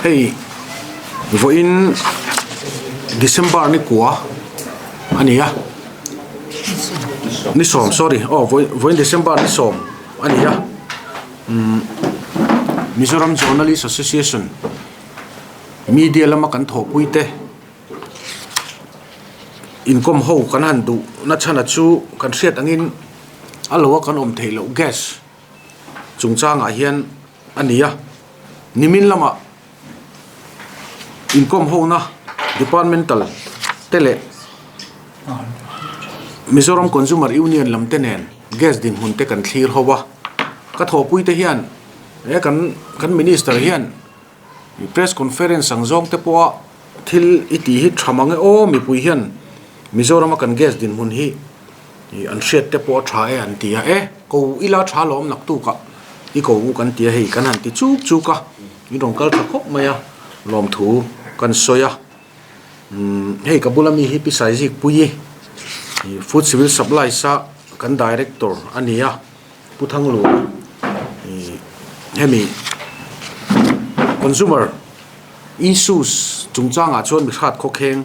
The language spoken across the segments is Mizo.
Hei vawiin December ni kua a ni a ni sawm sorry aw vawiin December ni sawm a ni a umm Mizoram Journalist Association media lama kan thawhpui te inkawm ho kan han duh na chhan a chu kan hriat angin a lo a kan awm theih loh gas chungchangah hian a ni a, nimin lamah inkawm hona departmental te leh Mizoram Consumer Union lam te nen gas dinhmun te kan thlir ho a, ka thawhpui te hian he kan kan minister hian press conference ang zawng te pawha thil i tih hi tha mang e aw mipui hian Mizorama kan gas dinhmun hi Ih an hriat te pawh a tha e an ti a, e ko ila tha lawm naktuk ah i ko u kan ti a hei kan han ti chuk chuk a, in rawn kal tha khawp mai a lawmthu kan sawi a, umm hei ka bula mi hi Pi Saizikpuii ih Food Civil Supplies a kan Director a ni a, Pu Thanglura ih hemi Consumer Issues chungchangah chuan mi hrat khawkheng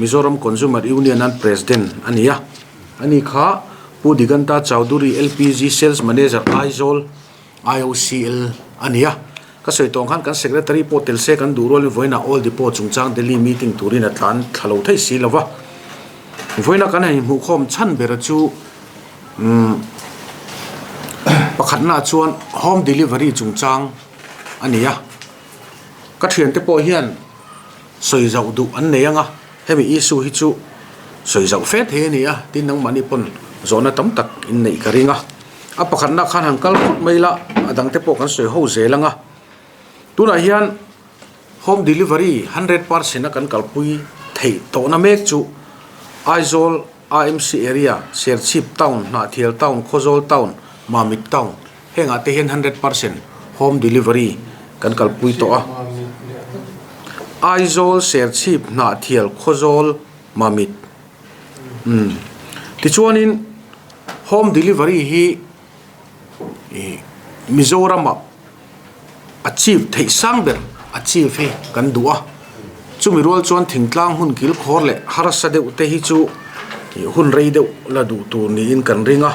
Mizoram Consumer Union an President a ni a, ani kha Pu Diganta Chowdhury LPG Sales Manager Aizawl IOCL a ni a, ka sawi tawng khan kan Secretary pawh tel se kan duh rualin vawiinah All Depot chungchang Delhi meeting turin a tlan thla lo thei si lo va, vawiina kan han inhmuhkhawm chhan bera chu umm pakhatnaah chuan Home Delivery chungchang a ni a. Ka thiante pawh hian sawi zauh duh an nei ang a, hemi issue hi chu sawi zauh fe thei a ni a, tin nangmahni pawn zawhna tam tak in neih ka ring a. A pakhatna khan han kal phawt mai la, a dangte pawh kan sawi ho zel ang a. Tunah hian home delivery 100% a kan kalpui theih tawhna mek chu Aizawl AMC area, Serchhip town, Hnahthial town, Khawzawl town, Mamit town hengah te hian 100% home delivery kan kalpui tawh a. Aizawl, Serchhip, Hnahthial, Khawzawl, Mamit umm tichuanin home delivery hi ih Mizoramah achieve theih sang ber achieve hi kan duh a, chumi rual chuan thingtlang hmun kil khawr leh harsa deuh te hi chu hun rei deuh la duh tur niin kan ring a,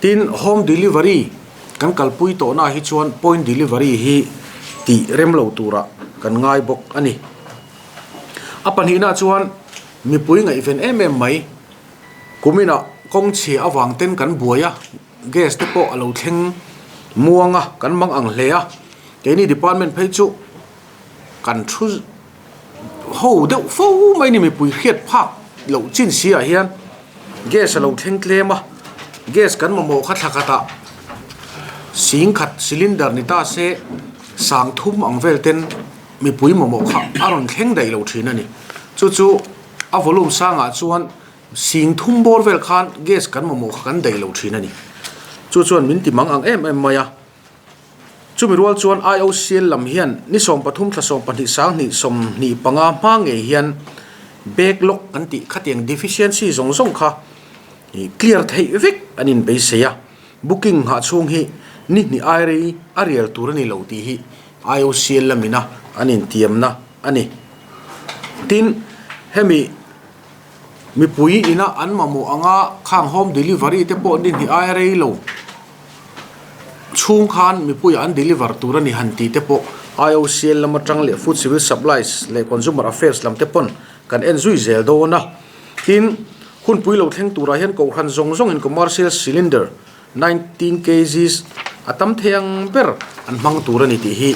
tin home delivery kan kalpui tawh na hi chuan point delivery hi tih rem lo turah kan ngai bawk a ni. A pahnihna chuan mipui ngaihven em em mai kuminah kawng chhia avang ten kan buai a. Gas te pawh a lo thleng muang a, kan mang ang hle a, keini department phei chu kan thu ho deuh fo mai ni mipui hriat phak loh chin si ah hian gas a lo thleng tlem a, gas kan mamawh kha thla khat ah sing khat cylinder ni ta se sang thum ang vel ten mipui mamawh kha a rawn thleng daih lo thin a ni, chu chu a volume sangah chuan. Sing thum bawr vel khan gas kan mamawh kha kan daih lo thin a ni. Chu chuan min ti mang ang em em mai a. Chumi rual chuan IOCL lam hian ni 13 thla 12 sanghnih 25 hma ngei hian backlog kan tih khatiang deficiency zawng zawng kha clear theih vek an inbeisei a. Booking nghah chhung hi ni hnih ai rei a rial tur a ni lo tih hi IOCL lamina an intiamna a ni. Tin, hemi. Mipui ina an mamawh anga khang home delivery te pawh ni hnih aia rei lo chhung khan mipuiah an deliver tur a ni han tih te pawh IOCL lam atang leh Food Civil Supplies leh Consumer Affairs lam te pawn kan en zui zel dawn a. Tin, hunpui lo thleng turah hian kohhran zawng zawngin commercial cylinder 19 kgs a tam thei ang ber an hmang tur a ni tih hi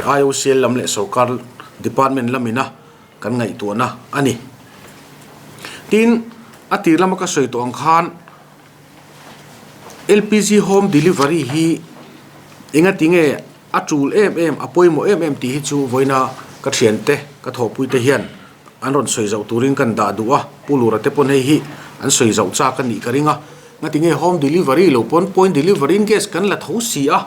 IOCL lam leh sorkar department lamina kan ngaihtuahna a ni. Tin, a tir lama ka sawi tawh ang khan LPG home delivery hi engati nge a tul em em, a pawimawh em em tih hi chu vawiina ka thiante, ka thawhpuite hian an rawn sawi zauh turin kan dah duh a, Pu Lura te pawn hei hi an sawi zauh chak a nih ka ring a. Ngati nge home delivery lo pawn point delivery in gas kan la tho si a.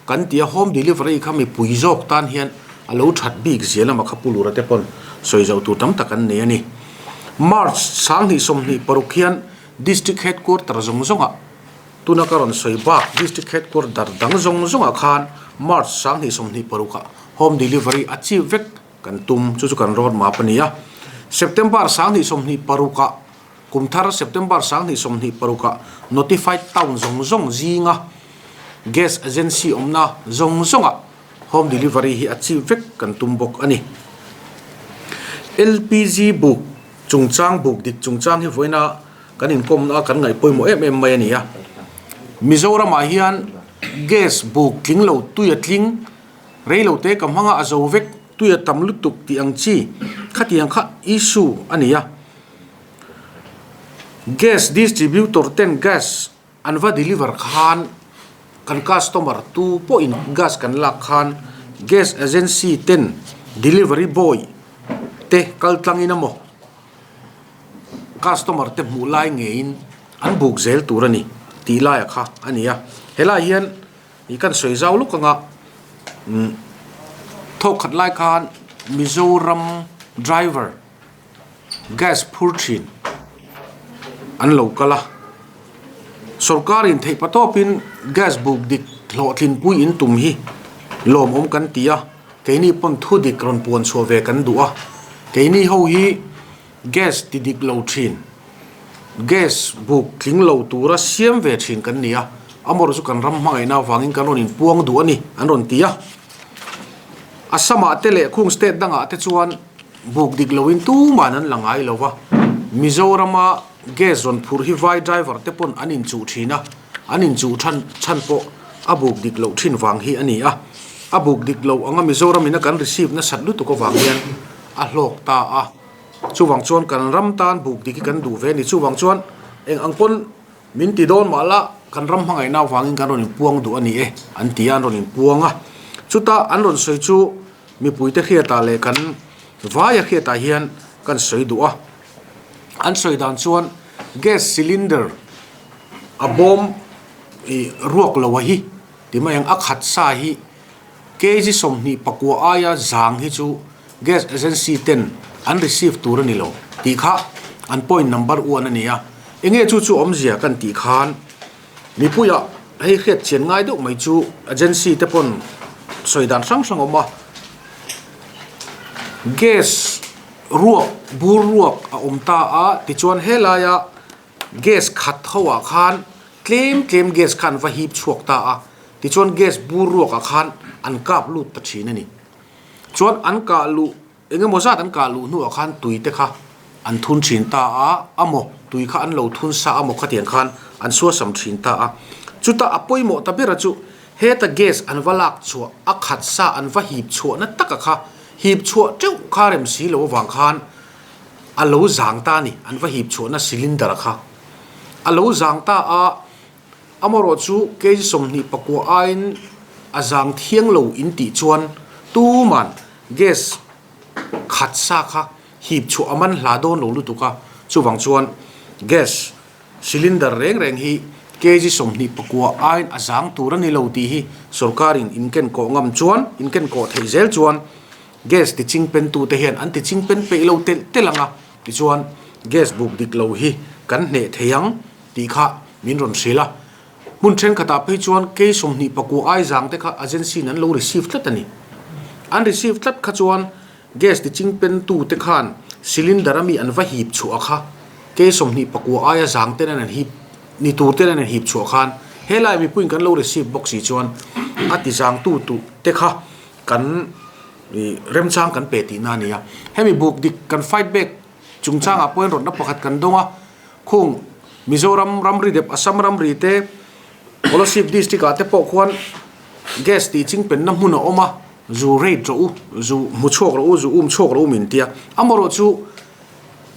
Kan tia home delivery kha mipui zawk tan hian a lo that bik zia lama kha Pu Lura te pawn sawi zauh tur tam tak an nei a ni. March 2026 hian District Headquarter zawng zawngah tuna ka rawn sawi bak District Headquarter dang zawng zawngah khan March 2026 ah. home delivery achieve vek kan tum. Chu chu kan road map a ni a. September 2026 ah kum thar September 2026 ah notified town zawng zawng zinga gas agency awmna zawng zawngah home delivery hi achieve vek kan tum bawk a ni. LPG buk chungchang buk dik chungchang hi vawiina kan inkawmna a kan ngaih pawimawh em em mai a ni a. Mizoramah hian gas buk tling lo tui a tling rei lo te ka hmang a a zo vek tui a tam lutuk tih ang chi khatiang kha issue a ni a. Gas distributor ten gas an va deliver khan kan customer tu pawhin gas kan lak khan gas agency ten delivery boy te kal tlangin emaw customer te hmuh lai ngeiin an buk zel tur a ni tih laia kha a ni a. Helaiah hian ih kan sawi zau luk anga umm thawk khat lai khan Mizoram driver gas phur thin an lo kal a, sorkar in theih patawpin gas buk dik hlawhtlin pui in tum hi lawmawm kan ti a, keini pawn thu dik rawn puan chhuah ve kan duh a, keini ho hi gas ti dik lo thin, gas buk tling lo tura siam ve thin kan ni a, amaherawhchu chu kan ram hmangaihna avangin kan rawn inpuang duh a ni an rawn ti a, Assam ah te leh khung state dangah te chuan. Buk dik loin tuman an la ngai lo va, Mizorama gas rawn phurh hi vai driver te pawn an inchuh thin a, an inchuh than chhan pawh a buk dik loh thin vang hi a ni a. A buk dik loh anga Mizoram ina kan receive nasat lutuk avang hian a hlawk ta a, chuvang chuan kan ram tan buk dik hi kan duh ve a ni. Chuvang chuan eng ang pawn min ti dawn mah la kan ram hmangaihna avangin kan rawn inpuang duh a ni e an ti a, an rawn inpuang a. Chuta an rawn sawi chu. Mipuite hriatah leh kan vaia hriatah hian kan sawi duh a, an sawi dan chuan gas cylinder a bawm ih ruak lo a hi ti mai ang a khat sa hi kg 29 aia zang hi chu gas agency ten an receive tur a ni lo tih kha an point number 1 a ni a, enge chu chu awmzia kan tih khan. Mipuiah hei hriat chian ngai deuh mai chu agency te pawn sawi dan hrang hrang a awm a, gas ruak bur ruak a awm ta a tichuan helaia gas khat ho ah khan tlem tlem gas kha an va hip chhuak ta a tichuan gas bur ruak ah khan an kap lut ta thin a ni chuan an kah luh. Eng emaw zat an kah luh hnuah khan tui te kha an thun thin ta a, amaw tui kha an lo thun sa amaw khatiang khan an suasam thin ta a. Chuta a pawimawh ta bera chu heta gas an va lak chhuah a khat sa an va hip chhuahna taka kha hip chhuah teuh kha rem si lo avang khan a lo zang ta a ni, an va hip chhuahna cylinder kha a lo zang ta a. Amaherawh chu kg 29 aiin a zang thiang lo in tih chuan tuman Gas khat sa kha hip chhuah a man hla dawn lo lutuk a, chuvang chuan gas cylinder reng reng hi kg 29 aiin a zang tur a ni lo tih hi sorkarin inken kawh ngam chuan, inken kawh theih zel chuan gas tichingpen tute hian an tichingpen peih lo telh telh ang a, tichuan gas buk dik lo hi kan hneh thei ang tih kha min rawn hrilh a. Hmun thenkhatah phei chuan kei 29 Aizang te kha agency in an lo receive tlat a ni. An receive tlat kha chuan gas ti chingpen tu te khan cylinder a mi an va hip chhuah kha kei 29 aia zang ten an hip ni tur ten an hip chhuah khan helai mipuiin kan lo receive bawk si chuan a ti zang tu tu te kha kan remchang kan pe tihna a ni a. Hemi buk dik kan fight back chungchangah pawhin rawtna pakhat kan dawng a. Khung Mizoram ramri dep Assam ramri te Kolasib district ah te pawh khuan gas tih chingpenna hmun a awm a, zu rate rawh u, zu hmu chhuak rawh u, zu um chhuak rawh u min tia. Amaherawhchu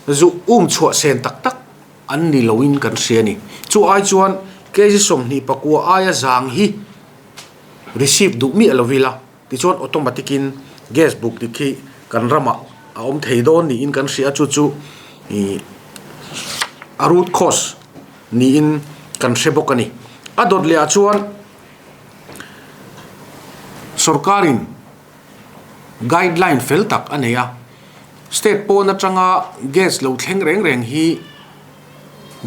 zu um chhuah sen tak tak an ni loin kan hria a ni. Chu ai chuan kg 29 aia zang hi receive duh miah lo ila. Tichuan automatic in gas buk dik hi kan ramah a awm thei dawn niin kan hria a, chu chu ih a root cause niin kan hre bawk a ni. A dawt leh ah chuan sorkarin guideline fel tak a nei a, state pawn atanga gas lo thleng reng reng hi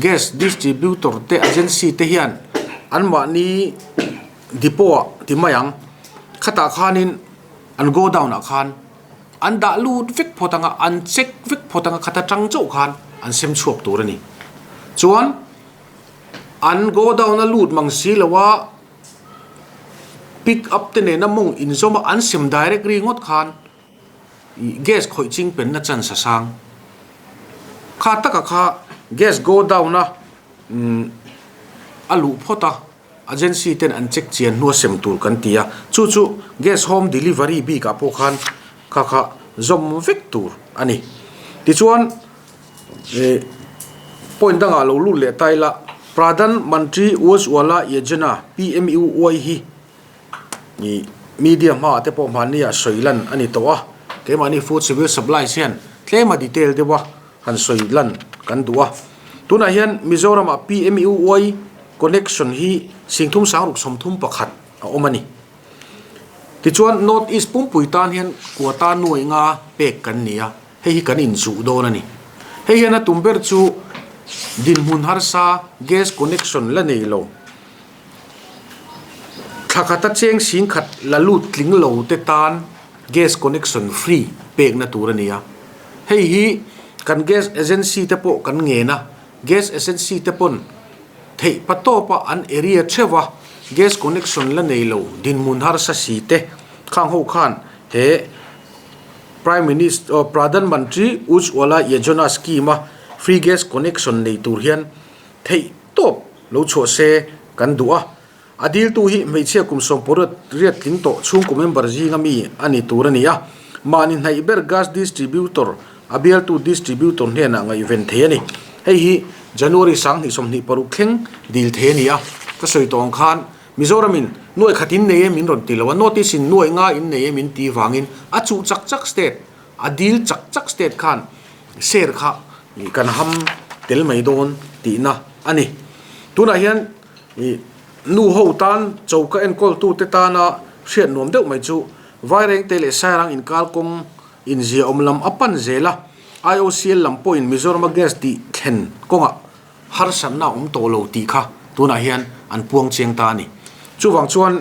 gas distributor te agency te hian anmahni depot ah ti mai ang. Khatah khanin. An godown ah khan an dah lut vek phawt anga, an check vek phawt anga khata tang chauh khan an sem chhuak tur a ni. Chuan an godown a lut mang si lo a, pick up te nena mawng inzawm a an sem direct ri ngawt khan gas khawih ching penna chance a sang. Kha taka kha gas godown a a luh phawt a. Agency ten an check chian hnua sem tur kan ti a, chu chu gas home delivery bikah pawh khan kha kha zawm vek tur a ni. Tichuan eh point dangah lo lut leh ta ila Pradhan Mantri Ujjwala Yojana, PMUY, hi ih media hmaah te pawh hmanni ah sawi lan a ni tawh a, keimahni Food Civil Supplies hian tlema detail deuh a han sawi lan kan duh a. Tunah hian Mizoramah PMUY connection hi Singthum Sangruk 31 a awm a ni. Tichuan North East pumpui tan hian quota nuai nga pek kan ni a, hei hi kan inzuh dawn a ni. Hei hian a tum ber chu dinhmun harsa gas connection la nei lo, thla khata cheng singkhat la lut tling lo te tan gas connection free pekna tur a ni a. Hei hi kan gas agency te pawh kan ngen a, gas agency te pawn theih pa tawpa an area theuh a gas connection la nei lo dinhmun harsa si te khang ho khan he Prime Minister oh Pradhan Mantri Ujjwala Yojana scheme a free gas connection nei tur hian theih tawp lo chhuah se kan duh a. A diltu hi hmeichhia kum sawmpawriat riat tling tawh chhungkaw member zinga mi a ni tur a ni a, mahni hnaih ber gas distributor a bialtu distributor hnenah ngaihven thei a ni. Hei hi January 2026 thleng dil thei a ni a, ka sawi tawh ang khan Mizoramin nuai khat in nei e min rawn ti lo a, notice in nuai nga in nei e min ti vangin a chuh chak chak state, a dil chak chak state khan share kha kan ham tel mai dawn tihna a ni. Tunah hian Ih, nu ho tan choka enkawltute tana hriat nuam deuh mai chu Vairengte leh Sairang inkar kawng inzia awm lam a pan zel a, IOCL lam pawhin Mizorama gas tih thlen kawngah harsatna a awm tawh lo tih kha tunah hian an puang chiang ta a ni. Chuvang chuan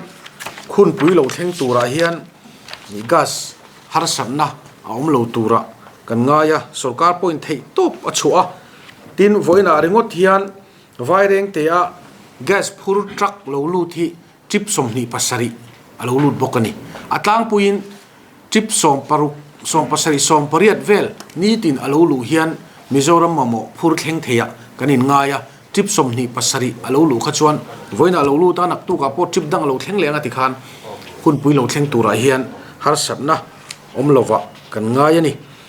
khunpui lo thleng turah hian gas harsatna a awm lo turah kan ngai a, sorkar pawhin theih tawp a chhuah a, tin vawiinah ringawt hian Vairengtea gas phur truck lo lut hi trip 27 a lo lut bawk a ni. A tlangpuiin trip 60, 70, 80 vel nitin a lo luh hian Mizoram mamawh phur thleng theiah kan inngai a, trip 27 a lo luh kha chuan vawiinah lo lut a, naktukah pawh trip dang a lo thleng leh ang a tikhan hunpui lo thleng turah hian harsatna awm lovah kan ngai a ni.